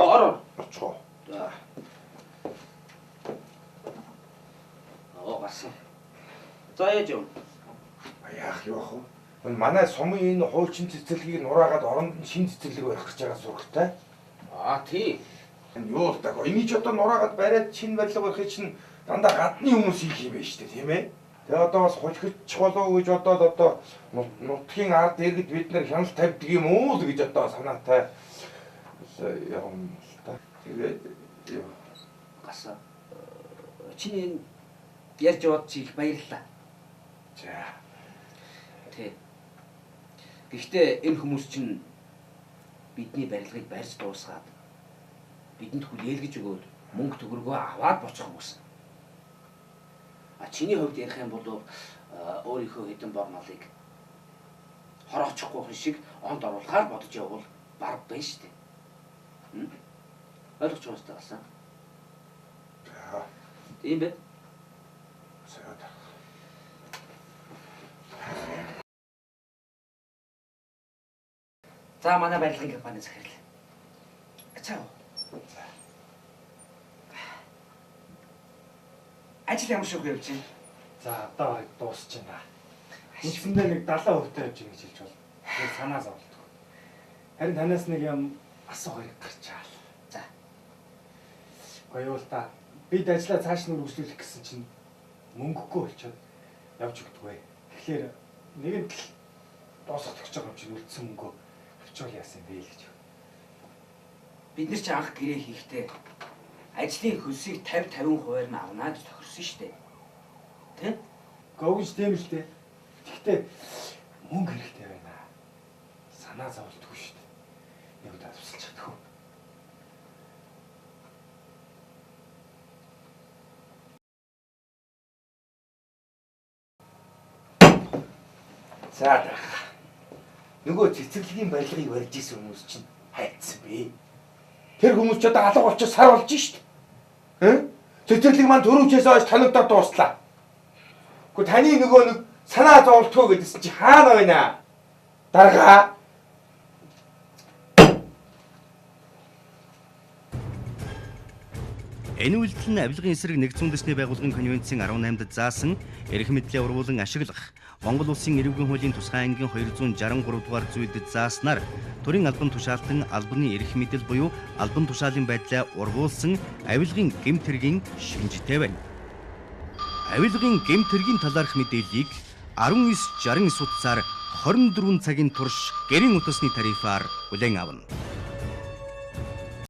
Ор. Очихоо. За. Оо гарсан. За яаж юм? Яах юу ах вэ? Манай сумын энэ хуучин цэцэрлэгийг нураагаад оронд нь шинэ цэцэрлэг барих гэж байгаа сургатай. Аа тий. Юу л даа. Энийг ч одоо нураагаад бариад шинэ барилга барихыг чинь дандаа гадны хүмүүс хийх юм байна шүү дээ, тийм ээ? Тэгээ одоо бас хулигч болов гэж бодоод одоо нутгийн ард иргэд бид нэр хяналт тавьдаг юм уу л гэж одоо санаатай юм л та. Тэгээд юу Гасаа. Чиний энэ ярьж яваад чи их баярлалаа. За. Тий. Гэхдээ энэ хүмүүс чинь бидний барилгыг барьж дуусгаад бидэнд хүлээлгэж өгөөд мөнгө төгрөгөө аваад буцах хүмүүс. А чиний хувьд ярих юм бол өөрийнхөө хэдэн бор малыг хороочихгүй хүн шиг онд оруулахаар бодож явбал бараг байна шүү дээ. Ойлгож байгаа юм байна. За. Тийм бэ? За. За манай барилгын компани захирал. Ачаа. За. Ажил ямар шиг явж байна? За одоо барыг дуусч байна. Үндсэндээ нэг 70% та явж байна гэж хэлж байна. Тэр санаа зовлдог. Харин танаас нэг юм асуух хэрэг гарчаал. За. Гоё л та. Бид ажлаа цааш нь үргэлжлүүлэх гэсэн чинь мөнгөгүй болчиход явж өгдөггүй. Тэгэхээр нэгэн тал дуусгах гэж байгаа юм чинь үлдсэн мөнгөө авчвал яасан бэ л гэж. Бид нар чи анх гэрээ хийхдээ ажлын хөлсийг 50 50% нь авна гэж тохирсон шүү дээ. Тэ? Говьж тийм л дээ. Гэхдээ мөнгө хэрэгтэй байна. Санаа зовлтгүй шүү дээ. Нэг удаа тусалж чадах уу? За. Нөгөө цэцэрлэгийн барилгыг барьж исэн хүмүүс чинь хайцсан бэ. Тэр хүмүүс ч одоо алга болчих сар болж шít. Цэцэрлэг маань түрүүчээс хойш танигдаад дууслаа. Гэхдээ таны нөгөө нэг санаа зовлтгоо гэдсэн чи хаана байна? Даргаа. Энэ үйлдэл нь авилгын эсрэг нэгдсэн үндэсний байгууллагын конвенцийн 18-д заасан эрх мэдлээ ургуулan ашиглах Монгол Улсын эрүүгийн хуулийн тусгай ангийн 263 дугаар зүйлд зааснаар төрийн албан тушаалтан албаны эрх мэдэл буюу албан тушаалын байдлаа ургуулсан авилгын гэмт хэргийн шинжтэй байна. Авилгын гэмт хэргийн талаарх мэдээллийг 1969 утсаар 24 цагийн турш гэрийн утасны тарифаар хүлээн авна.